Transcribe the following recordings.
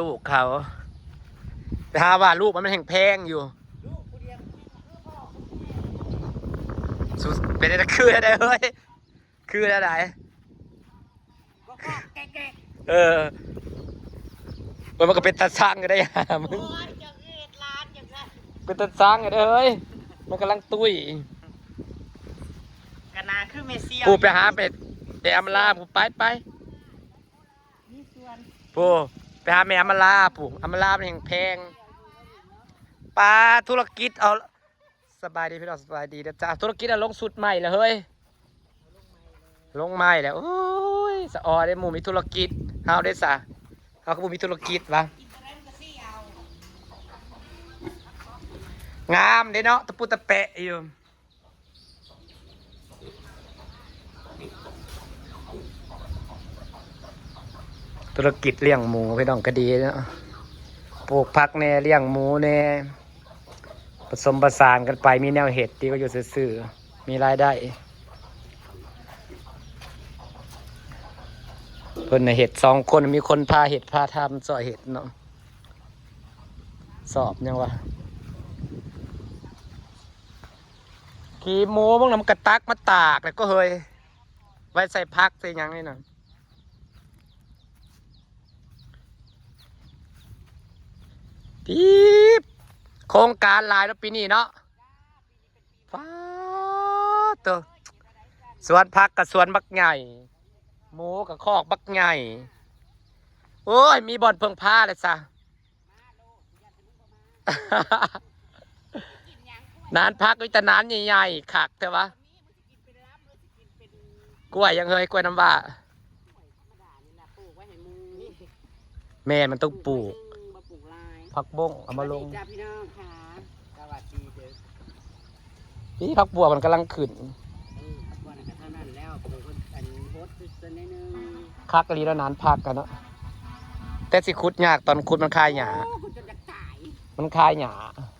ລູກເຂົາ ໄປຫາວ່າລູກມັນ ມັນແຮງແພງຢູ່. ສຸ ເປັນ ຄືແນວໃດເຮີ້ຍ? ຄືແນວໃດ? ເອີ ມັນກໍເປັນຕາຊັງຢູ່ໄດ໋ ຫາມຶງ. ເປັນຕາຊັງຢູ່ເດີເຮີ້ຍ ມັນກຳລັງຕຸ້ຍ. ກະໜ້າຄືແມ່ຊຽວ ປູ ໄປຫາແມ່ ແມ່ອຳມາລາ ປູ ໄປ ໄປ. ມີສວນ ປູ ໄປຫາແມ່ອຳມາລາ ປູ ອຳມາລາມັນແຮງແພງ. ປາ ທຸລະກິດ ເອົາ ສະບາຍດີພີ່ນ້ອງ ສະບາຍດີເດີຈ້າ. ທຸລະກິດ ເອົາລົງຊຸດໃໝ່ລະເຮີ້ຍ ລົງໃໝ່ແລ້ວ. ໂອ້ຍ ສະອໍເດ້ ໝູ່ມີທຸລະກິດ ເຮົາເດ້ສະ ເຮົາຄືບໍ່ມີທຸລະກິດວະ. ງາມເດ້ເນາະ ຕະປຸຕະແປະຢູ່. ທຸລະກິດລ້ຽງໝູພີ່ນ້ອງກະດີເນາະ ປູກຜັກແດ່ ລ້ຽງໝູແດ່ ປະສົມປະສານກັນໄປ ມີແນວເຮັດ ດີກວ່າຢູ່ຊື່ໆ ມີລາຍໄດ້. ເພິ່ນນະເຮັດສອງຄົນ ມີຄົນພາເຮັດ ພາທຳ ຊ່ອຍເຮັດເນາະ. ສອບຫຍັງວະ? ຂີ້ໝູມຶງນະ ມັນກະຕັກມາຕາກແລ້ວກໍເຮີ້ຍ ໄວ້ໃສ່ຜັກໃສ່ຫຍັງນີ້ນະ. ປີບ ໂຄງການຫຼາຍເນາະປີນີ້ເນາະ. ປາດໂທ້ ສວນຜັກກະສວນບັກໃຫຍ່ ໝູກະຄອກບັກໃຫຍ່. ໂອ້ຍ ມີບ່ອນເພິ່ງພາແລ້ວຊະ. ນານຜັກມີແຕ່ນານໃຫຍ່ໆ ຄັກແທ້ວະ. ກ້ວຍຫຍັງເຮີ້ຍ ກ້ວຍນ້ຳວ້າ. ແມ່ນ ມັນຕ້ອງປູກ ມາປູກຫຼາຍ ຜັກບົ້ງເອົາມາລົງ. ສະຫວັດດີຈ້າພີ່ນ້ອງຄ່ະ ສະຫວັດດີເດີ. ນີ້ຜັກບົວມັນກຳລັງຂຶ້ນ ເອີ ຜັກບົວນັ້ນກະເທົ່ານັ້ນແລ້ວ ປູກອັນໂພດຄືສ່ວນໜ້ອຍໜຶ່ງ. ຄັກອີ່ຫຼີເນາະ ນານຜັກກະເນາະ ແຕ່ຊິຂຸດຍາກ ຕອນຂຸດມັນຄາຍຫຍ້າ. ໂອ້ ຂຸດຈົນຢາກຕາຍ ມັນຄາຍຫຍ້າ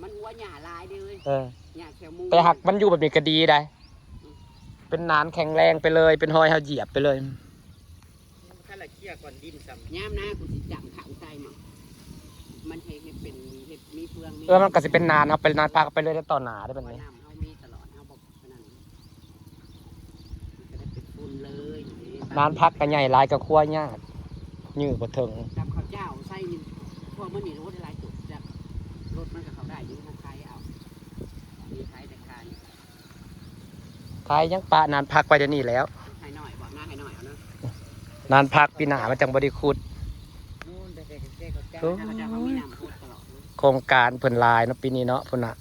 ມັນຫົວຫຍ້າຫຼາຍເດ້. ເອີ ຫຍ້າແຄວໝູ ແຕ່ຫາກມັນຢູ່ແບບນີ້ກະດີໄດ໋ ອືມ ເປັນໜານແຂງແຮງໄປເລີຍ ເປັນຮອຍເຮົາຢຽບໄປເລີຍ. ຄັນລະເຄຍກ່ອນດິນຊ້ຳ ຍາມໜ້າກູຊິຈຳເຂົ້າໃສ່ໝໍ ມັນເຮັດ ເຮັດເປັນ ເຮັດມີເຟືອງມີ ເອີ ມັນກະຊິເປັນໜານ ເຮົາໄປນານພັກໄປເລີຍ ໄດ້ຕໍ່ໜ້າໄດ້ບັດນີ້ ນ້ຳເຮົາມີຕະຫຼອດ ເຮົາບໍ່ ອັນນັ້ນ ມັນກະໄດ້ເປັນຝຸ່ນເລີຍ. ນານພັກກະໃຫຍ່ຫຼາຍກະຄົວຍາກ ຍື້ບໍ່ເຖິງ ຈຳເຂົ້າເຈົ້າໃສ່ນີ້ ພວກມັນນີ້ລົດຫຼາຍຕົວ ຈັກລົດມັນກະເຂົ້າໄດ້ຢູ່ ເຮົາຂາຍເອົາ ມີຂາຍແຕ່ຂາຍ. ຂາຍຫຍັງ ປະນານພັກໄວ້ດຽວນີ້ແລ້ວ ໃຫ້ໜ້ອຍ ບອກນາໃຫ້ໜ້ອຍເອົາເນາະ ນານພັກປີໜ້າມັນຈັ່ງບໍ່ໄດ້ຂຸດ. ໂອ້ຍ ໂຄງການເພິ່ນຫຼາຍເນາະປີນີ້ເນາະ ພຸ້ນນະ ເ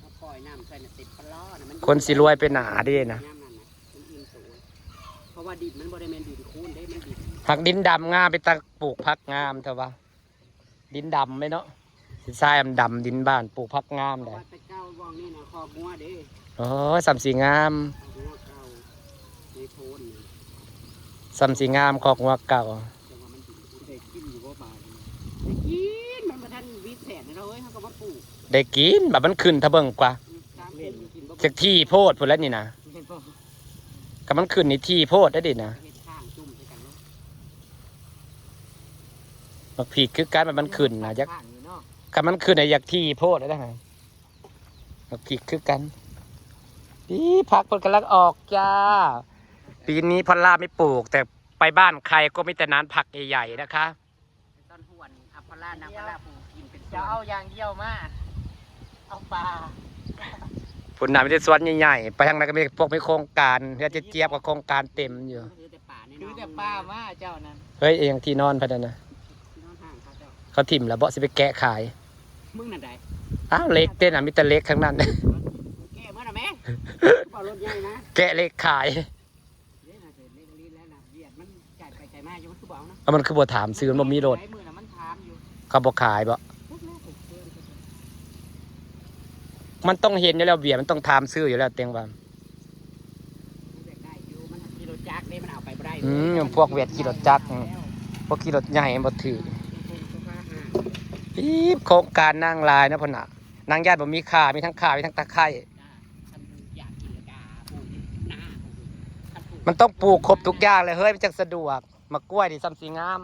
ຂົາປ່ອຍນ້ຳໃສ່ນະ ເຕັມປະຫຼໍ້ນະ ມັນ ຄົນຊິລວຍໄປໜ້າເດ້ນະ ຍາມນັ້ນນະ ມັນອີ່ມໂຕ ເພາະວ່າດິນມັນບໍ່ໄດ້ແມ່ນດິນໂຄນເດ້ ມັນດິນ ຫາກດິນດຳງາມ ເປັນຕາປູກຜັກງາມແທ້ວະ. ດິນດຳເດ້ເນາະ ດິນຊາຍດຳໆ ດິນບ້ານປູກຜັກງາມໄດ໋. ແຕ່ເກົ່າບ່ອນນີ້ນະ ຄອກງົວເດ້ ໂອ້ຍ ສ່ຳຊິງາມ ຄອກງົວເກົ່າ ໃນໂພນນີ້ ສ່ຳຊິງາມ ຄອກງົວເກົ່າ. ຈັ່ງວ່າມັນໄດ້ກິນຢູ່ບໍ່ບາດນີ້? ໄດ້ກິນ ມັນບໍ່ທັນວິດແສນເນາະເອີຍ ເຮົາກະມາປູກ ໄດ້ກິນ ບາດມັນຂຶ້ນ ຖ້າເບິ່ງກວ່າ ອືມ ສາມຄົນກິນບໍ່ເບິດ ຈັກທີ່ໂພດພຸ້ນແຫຼະນີ້ນະ ແມ່ນບໍ່? ກະມັນຂຶ້ນນີ້ທີ່ໂພດໄດ໋ນີ້ນະ ເຮັດຂ້າງຈຸ້ມໃສ່ກັນເນາະ. ໝາກພິກຄືກັນ ມັນຂຶ້ນນະ ຢາກ ຄັນມັນຂຶ້ນນະ ຢາກຖີ່ໂພດໄດ໋ນະ ໝາກພິກຄືກັນ. ອີ ຜັກເພິ່ນກຳລັງອອກຈ້າ ປີນີ້ພອນລາໄມ່ປູກ ແຕ່ໄປບ້ານໃຄກະມີແຕ່ນານຜັກໃຫຍ່ໆ ນະຄະ. ຕອນຫວນ ອາພາລາ ນາງພາລາ ປູກກິນເປັນສວນ ເຈົ້າເອົາຢ່າງດຽວມາ ເອົາປາ ພຸ້ນນະ ມີແຕ່ສວນໃຫຍ່ໆ ໄປທາງໃດກະມີພວກມີໂຄງການ ເຮືອນຈຽບກະໂຄງການເຕັມຢູ່. ຖືແຕ່ປາມາເຈົ້ານັ້ນ ເຮີ້ຍ ອີ່ຫຍັງທີ່ນອນໃຜນັ້ນນະ ທີ່ນອນຫ້າງເຂົາເຈົ້າ ເຂົາຖິ້ມແລ້ວເບາະ ຊິໄປແກະຂາຍ. ມຶງນັ້ນໃດ ອ້າວ ເຫຼັກເດ້ນະ ມີແຕ່ເຫຼັກທັງນັ້ນ ແກະມານະແມ່ ເອົາລົດໃຫຍ່ມາ ແກະເຫຼັກຂາຍ. ເດ້ນະ ເຫຼັກອີ່ຫຼີແລ້ວນະ ວຽດມັນຈ່າຍໄປຈ່າຍມາຢູ່ ມັນຄືບໍ່ເອົານະ ເອົາ ມັນຄືບໍ່ຖາມຊື່ ມັນບໍ່ມີລົດ ຫຼາຍມື້ນະ ມັນຖາມຢູ່ ເຂົາບໍ່ຂາຍເບາະ ຈັກແລ້ວ ມັນຕ້ອງເຫັນຢູ່ແລ້ວ ວຽດມັນຕ້ອງຖາມຊື່ຢູ່ແລ້ວ ແຕ່ງວ່າ ມັນຢາກໄດ້ຢູ່ ມັນຂີ່ລົດຈັກເດ້ ມັນເອົາໄປບໍ່ໄດ້. ອືມ ພວກວຽດຂີ່ລົດຈັກ ອືມ ພວກຂີ່ລົດໃຫຍ່ມັນບໍ່ຖືກ. ອີບ ໂຄງການນາງຫຼາຍນະພຸ້ນນະ ນາງຢ້ານບໍ່ມີຄ່າ ມີທັງຂ່າ ມີທັງຕະໄຄ. ມັນຕ້ອງປູກຄົບທຸກຢ່າງແຫຼະເຮີ້ຍ ມັນຈັ່ງສະດວກ. ໝາກກ້ວຍນີ້ສ່ຳຊິງາມ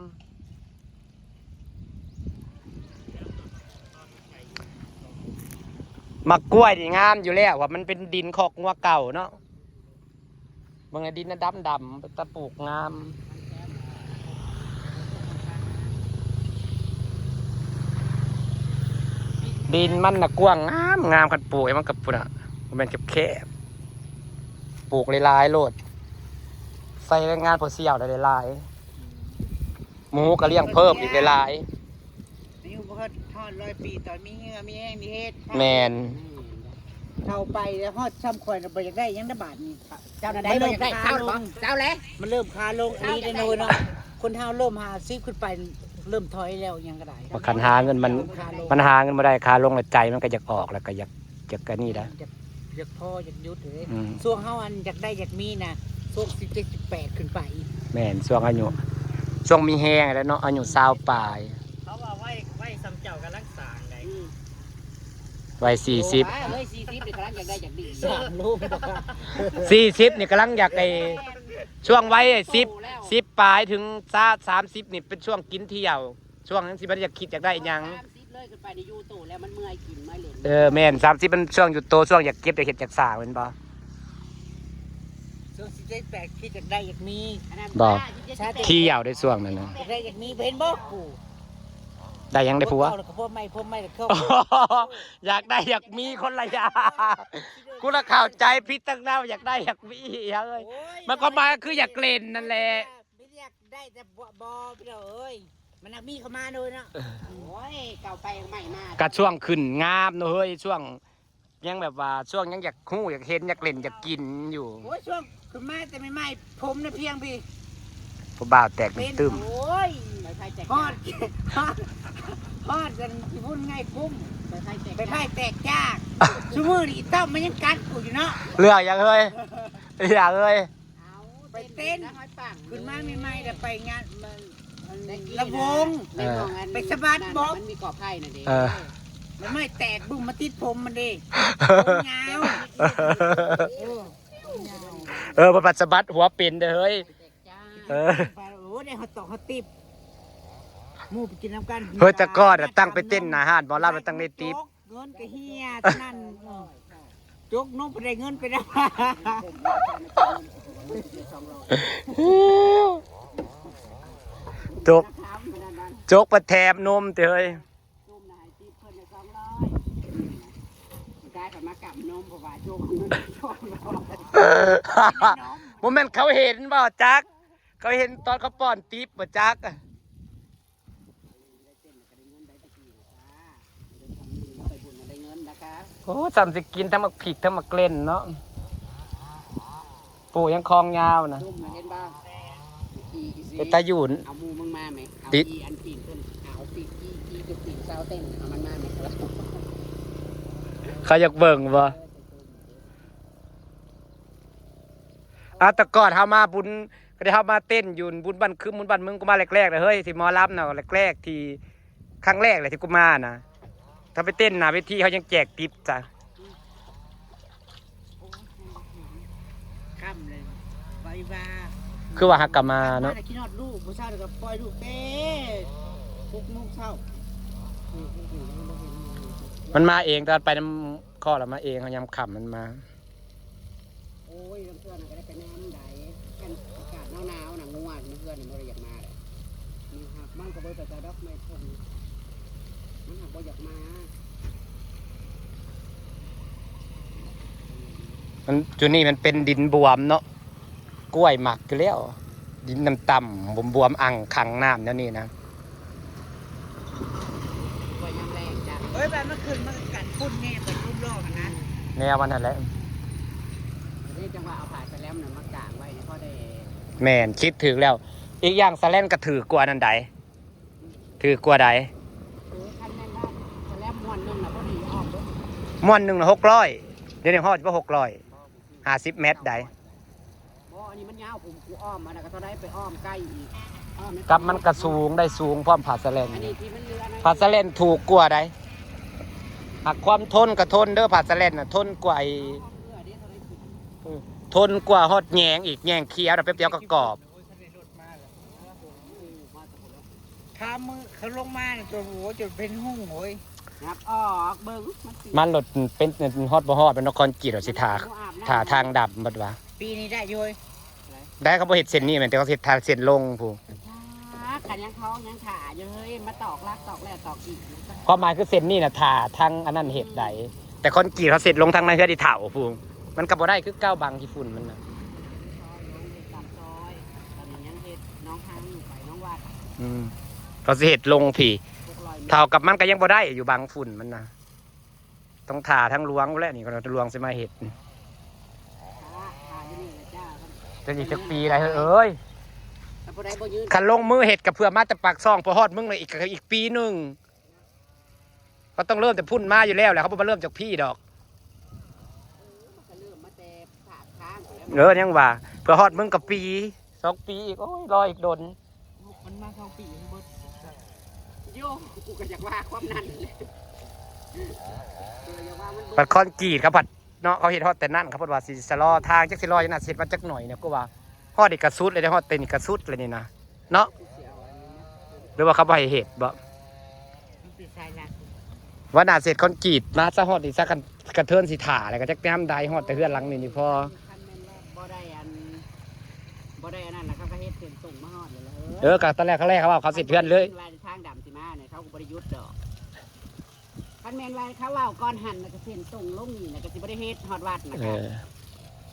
ໝາກກ້ວຍນີ້ງາມຢູ່ແລ້ວ ເພາະມັນເປັນດິນຄອກງົວເກົ່າເນາະ. ເບິ່ງໃນດິນນະ ດຳໆ ເປັນຕາປູກງາມ. ດິນມັນນະກວ້າງງາມໆ ຄັນປູກໃຫ້ມັນກະພຸ້ນນະ ບໍ່ແມ່ນແຄບໆ ປູກຫຼາຍໆໂລດ. ໃສ່ແຮງງານຜູ້ຊ່ຽວໄດ້ຫຼາຍໆ ໝູກະລ້ຽງເພີ່ມອີກຫຼາຍໆ. ອາຍຸບໍ່ຮອດຮ້ອຍປີ ຕອນມີເຫື່ອມີແຮງມີເຮັດ. ແມ່ນ. ເຖົ້າໄປແລ້ວ ຮອດຊ່ຳຂ້ອຍລະບໍ່ຢາກໄດ້ຫຍັງນະບາດນີ້. ເຈົ້ານັ້ນໄດ້ ມັນເລີ່ມ ບໍ່ຢາກໄດ້ ຄາລົງ ເຈົ້າແຫຼະ ມັນເລີ່ມຄາລົງອີ່ຫຼີເດ້ນ້ອຍເນາະ. ຄົນເຮົາເລີ່ມຫ້າສິບຂຶ້ນໄປ ເລີ່ມຖອຍແລ້ວ ຫຍັງກະໄດ້. ຄັນຫາເງິນມັນ ເລີ່ມຄາລົງ ມັນຫາເງິນບໍ່ໄດ້ ຄາລົງແລ້ວໃຈມັນກະຢາກອອກ ແລ້ວກະຢາກ ຈັກກະນີ້ໄດ໋. ຢາກ ຢາກພໍ ຢາກຢຸດເດ້. ອືມ ຊ່ວງເຮົາອັນຢາກໄດ້ຢາກມີນະ ຊ່ວງສິບເຈັດ ສິບແປດຂຶ້ນໄປ. ແມ່ນ ຊ່ວງອາຍຸ ຊ່ວງມີແຮງແຫຼະເນາະ ອາຍຸຊາວປາຍ. ເຂົາວ່າໄວ ໄວສ່ຳເຈົ້າກຳລັງສ້າງໄດ໋. ອືມ ໄວສີ່ສິບ ໂອ້ຍ ສີ່ສິບນີ້ກຳລັງຢາກໄດ້ຢາກມີ ສ້າງໂລງ ສີ່ສິບນີ້ກຳລັງຢາກໄດ້ ຊ່ວງໄວສິບ ສິບປາຍເຖິງສາມສິບນີ້ເປັນຊ່ວງກິນທ່ຽວ. ຊ່ວງນັ້ນຊິມັນຢາກຄິດຢາກໄດ້ຫຍັງ ສາມສິບເລີຍຂຶ້ນໄປນີ້ຢູ່ໂຕແລ້ວ ມັນເມື່ອຍກິນເມື່ອຍຫຼິ້ນ. ເອີ ແມ່ນ ສາມສິບມັນຊ່ວງຢູ່ໂຕ ຊ່ວງຢາກເກັບຢາກເຮັດຢາກສ້າງແມ່ນບໍ່? ຊ່ວງສິບເຈັດ ສິບແປດ ຄິດຢາກໄດ້ຢາກມີ ອັນນັ້ນບໍ່ ບໍ່ ສິບເຈັດ ສິບແປດ ທ່ຽວໄດ້ຊ່ວງນັ້ນນະ ຢາກໄດ້ຢາກມີ ບໍ່ເຫັນບໍ່ກູ ໄດ້ຫຍັງໄດ້ຜົວ ຜົວເກົ່າແລ້ວກະຜົວໃໝ່ ຜົວໃໝ່ແລ້ວກະ ຢາກໄດ້ຢາກມີຄົນລະຢ່າງ ກູລະເຂົ້າໃຈຜິດຕັ້ງນານ ຢາກໄດ້ຢາກມີຫຍັງເອີຍ ໂອ້ຍ ມັນຄວາມໝາຍກະຄືຢາກຫຼິ້ນນັ້ນແຫຼະ. ໄດ້ແຕ່ບໍ່ ບໍ່ ພີ່ນ້ອງເອີຍ ມັນນະມີເຂົ້າມາໂດຍເນາະ. ໂອ້ຍ ເກົ່າໄປເອົາໃໝ່ມາ ກະຊ່ວງຂຶ້ນງາມເນາະເຮີ້ຍ ຊ່ວງຍັງແບບວ່າ ຊ່ວງຍັງຢາກຮູ້ ຢາກເຫັນ ຢາກຫຼິ້ນ ຢາກກິນຢູ່. ໂອ້ຍ ຊ່ວງຂຶ້ນມາແຕ່ໃໝ່ໆ ຜົມນະພຽງພີ້ ຜູ້ບ່າວແຕກຕຶ້ມ. ໂອ້ຍ ຮອດ ຮອດ ຮອດອັນຂີ້ຝຸ່ນໄງ່ກຸ້ມ ໄຟໄຟແຕກ ໄຟໄຟແຕກຈາກ. ຊຸມື້ນີ້ອີຕ້ອມມັນຍັງກັດກູຢູ່ເນາະ. ເລື່ອງຫຍັງເຮີ້ຍ ເລື່ອງຫຍັງເຮີ້ຍ? ໄປເຕັ້ນ ຂຶ້ນມາໃໝ່ໆ ແລ້ວໄປງານ ລະວົງ ເອີ ໄປສະບັດບໍ ມັນມີກອໄຜ່ນັ້ນເດ້ ເອີ ມັນໄມ້ແຕກບຶ້ມມາຕິດຜົມມັນເດ້ ຜົມຍາວ ເອີ ເອີ ມັນພັດສະບັດຫົວເປັນເດ້ເຮີ້ຍ. ເອີ ໂອ້ ໄດ້ຮອດຕອກຮອດຕິບ ໝູ່ໄປກິນນຳກັນ. ເຮີ້ຍ ແຕ່ກ່ອນນະ ຕັ້ງໄປເຕັ້ນໜ້າຮ້ານໝໍລຳ ແລ້ວຕັ້ງໄດ້ຕິບ. ເງິນກະເຫື່ອສະນັ້ນ ເອີ ຈົກນົມໄປໄດ້ເງິນໄປນຳ ຈົກ ຈົກໄປແຖມນົມຕິເຮີ້ຍ. ຈຸ່ມນະໃຫ້ຕິບເພິ່ນລະສອງຮ້ອຍ ກາຍເຂົາມາກຳນົມ ເພາະວ່າຈົກເງິນສອງຮ້ອຍ. ບໍ່ແມ່ນເຂົາເຫັນບໍ່ຈັກ ເຂົາເຫັນຕອນເຂົາປ້ອນຕິບບໍ່ຈັກ. ໂອ້ ຊ່ຳຊິກິນທັງໝາກພິກທັງໝາກເລັ່ນເນາະ ປູກຍັງຄອງຍາວນະ ເຫັນບໍ່? ເປັນຕາຢູ່ນ ເອົາໝູ່ມຶງມາແມ ເອົາອີ່ອັນປີນເພິ່ນ ເອົາປີນ ອີ່ ອີ່ຕົວປີນຊາວເຕັ້ນ ເອົາມັນມາແມ. ເຂົາຢາກເບິ່ງບໍ່? ອາ ແຕ່ກ່ອນເຮົາມາບຸນ ກະໄດ້ ເຮົາມາເຕັ້ນຢູ່ບຸນບ້ານຄຶມ ບຸນບ້ານເມືອງ ກູມາແລກໆເລີຍເຮີ້ຍ ທີ່ໝໍລຳນະ ແລກໆ ທີ່ ຄັ້ງແລກແຫຼະທີ່ກູມານະ ຖ້າໄປເຕັ້ນໜ້າເວທີເຂົາຍັງແຈກຕິບຈ້າ. ຄ່ຳເລີຍ ໄວວາ ຄືວ່າຫາກະມາເນາະ ມາແລ້ວຄິດຮອດລູກ ມື້ເຊົ້າກະປ່ອຍລູກແຕ່ຫົກໂມງເຊົ້າ ມັນມາເອງ ຕອນໄປນຳ ຂໍລະມາເອງ ຍາມຄ່ຳມັນມາ. ໂອ້ຍ ລາງເທື່ອນະກະໄດ້ໄປນຳໃດ໋ ຄັນອາກາດໜາວໆນະ ງົວເຮືອນນະບໍ່ໄດ້ຢາກມາເລີຍ ມັນກະບໍ່ໄດ້ໄປດອກ ໄມ້ພົ່ນ ມັນຫາກບໍ່ຢາກມາ. ມັນ ຈຸດນີ້ມັນເປັນດິນບວມເນາະ ກ້ວຍໝັກຢູ່ແລ້ວ ດິນຕ່ຳໆ ບວມໆ ອັ່ງຂັງນ້ຳແນວນີ້ນະ. ເຮີ້ຍ ບາດມັນຂຶ້ນ ມັນກະກັນຝຸ່ນແນ່ ໄປຄຸ້ມລອກຫັ້ນນະ ແນວມັນຫັ້ນແຫຼະ. ອັນນີ້ຈັ່ງວ່າເອົາຜ້າສະແລັມນະມາກາງໄວ້ ພໍໄດ້. ແມ່ນ ຄິດຖືກແລ້ວ ອີກຢ່າງສະແລັມກະຖືກກວ່ານັ້ນໃດ໋ ຖືກກວ່າໃດ໋. ໂອ້ ຄັນແມ່ນວ່າສະແລັມມ້ວນໜຶ່ງນະ ພໍດີອ້ອມເບິດ ມ້ວນໜຶ່ງນະ ຫົກຮ້ອຍ ດຽວນີ້ຮອດບໍ່ ຫົກຮ້ອຍ ຫ້າສິບແມັດໃດ໋. ບໍ່ ອັນນີ້ມັນຍາວ ຜູ້ອ້ອມອັນນັ້ນກະເທົ່າໃດ ໄປອ້ອມໄກອີກ ກັບມັນກະສູງໄດ໋ ສູງພ້ອມຜ້າສະແລັນ ຜ້າສະແລັນຖືກກວ່າໃດ໋. ຫາກຄວາມທົນກະທົນເດີ ຜ້າສະແລັນນະ ທົນກວ່າ ທົນກວ່າຮອດແຍງອີກ ແຍງຂຽວນະ ແປັບດຽວກະກອບ. ຖ້າມື້ເຂົາລົງມານີ້ ໂອ້ໂຫ ຈົນເປັນຫຸ່ງເວີຍ. งับออกเบิ่งมันสิ มันโลดเป็นฮอดบ่ฮอด มันนครกิจว่าสิท่า บ่อาบน้ำ ท่าทางดำเบิดว่า ปีนี้ได้อยู่เฮ้ย ได้ เขาบ่เฮ็ดเส้นนี้แม่น แต่เขาเฮ็ดทางเส้นลงพู้น คันยังท้องยังถ่าอยู่เฮ้ย มาตอกลักตอกแล้วตอกอีก ความหมายคือเส้นนี้น่ะท่าทางอันนั้นเฮ็ดได้ แต่คอนกรีตเขาเฮ็ดลงทางในเฮือนอีเฒ่าพู้น มันก็บ่ได้คือเก่า บังขี้ฝุ่นมันน่ะ ซอยลงเฮ็ดตามซอย ตอนนี้ยังเฮ็ดน้องทางอยู่ไปน้องวัด อืม เขาสิเฮ็ดลงพี้ หกร้อยเมตร เท่ากับมันก็ยังบ่ได้อยู่ บังฝุ่นมันน่ะ ต้องท่าทางหลวงพู้นแหละ นี่ก็หลวงสิมาเฮ็ดนี่ ท่า ท่าอยู่นี่แหละจ้า จักอีกจักปีได้เฮ้ย ถ้าบ่ได้บ่ยืน คันลงมือเฮ็ดก็เพื่อมาแต่ปากช่อง พอฮอดมึงเลยอีก อีกปีหนึ่ง เขาต้องเริ่มแต่พุ้นมาอยู่แล้วแหละ เขาบ่มาเริ่มจากพี้ดอก เออ มันก็เริ่มมาแต่ปากทางพู้นแหละ เออ ยังว่า เพื่อฮอดมึงก็ปี สองปีอีก โอ้ย รออีกโดน มันมาสองปีมันเบิด โย่ กูก็อยากว่าความนั้นแหละ เออ อยากว่ามันเบิด บัดคอนกรีตเขาบัดเนาะ เขาเฮ็ดฮอดแต่นั้น เขาบัดว่าสิชะลอทาง จักสิรออยู่น่ะ สิเฮ็ดมาจักหน่อยเนี่ย กูว่าฮอดนี่ก็สุดเลยเด้ ฮอดแต่นี่ก็สุดเลยนี่นะ เนาะ หรือว่าเขาบ่ให้เฮ็ดบ่ มันสิใส่ละ ว่าน่าสิเฮ็ดคอนกรีตมาซะ ฮอดนี่ซะ คันกระเทินสิท่าแล้วก็จักยามใด ฮอดแต่เฮือนหลังนี้นี่พอ คันแม่นว่าบ่ได้อัน บ่ได้อันนั้นแล้วเขาก็เฮ็ดเส้นตรงมาฮอดนี่แหละ เออ ก็ตอนแรก ครั้งแรกเขาว่าเขาสิเฮ็ดเฮือนเลย ว่าทางดำสิมาเนี่ย เขาก็บ่ได้หยุดดอก คันแม่นว่าเขาเว้าก่อนหั่นน่ะ ก็เส้นตรงลงนี่น่ะ ก็สิบ่ได้เฮ็ดฮอดวัดน่ะ เออ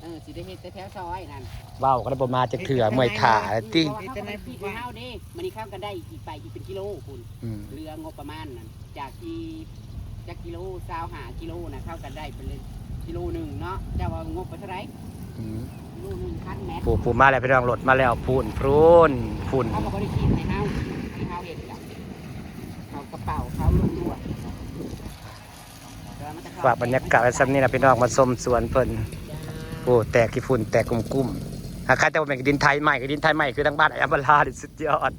เออ สิได้เฮ็ดแต่แถวซอยนั่น เว้าก็ได้บ่มาจักเทื่อ เมื่อยท่าติ เพราะว่าเขาก็บ่ได้คิดให้เฮาเด้ มื้อนี้เขาก็ได้อีกไปอีกเป็นกิโลพุ้น อืม เหลืองบประมาณนั่น จากที่จักกิโล ซาวห้ากิโลน่ะ เขาก็ได้ไปเลยกิโลหนึ่งเนาะ เจ้าว่างบไปเท่าไหร่ อืม กิโลหนึ่งพันแมตร ผู้ ผู้มาแล้วพี่น้อง รถมาแล้ว พู้น พู้น พู้น เขาก็บ่ได้คิดให้เฮา ให้เฮาเฮ็ดจ้ะ เข้ากระเป๋าเขาล้วนๆ แต่ว่ามันจะเข้า ฝากบรรยากาศไว้ส่ำนี้นะพี่น้อง มาชมสวนเพิ่น จ้า โอ้ แตกขี้ฝุ่น แตกกุ้มๆ หากใครแต่ว่าแม่นดินไถใหม่ ก็ดินไถใหม่คือทางบ้านไอ้อำมาลานี่สุดยอด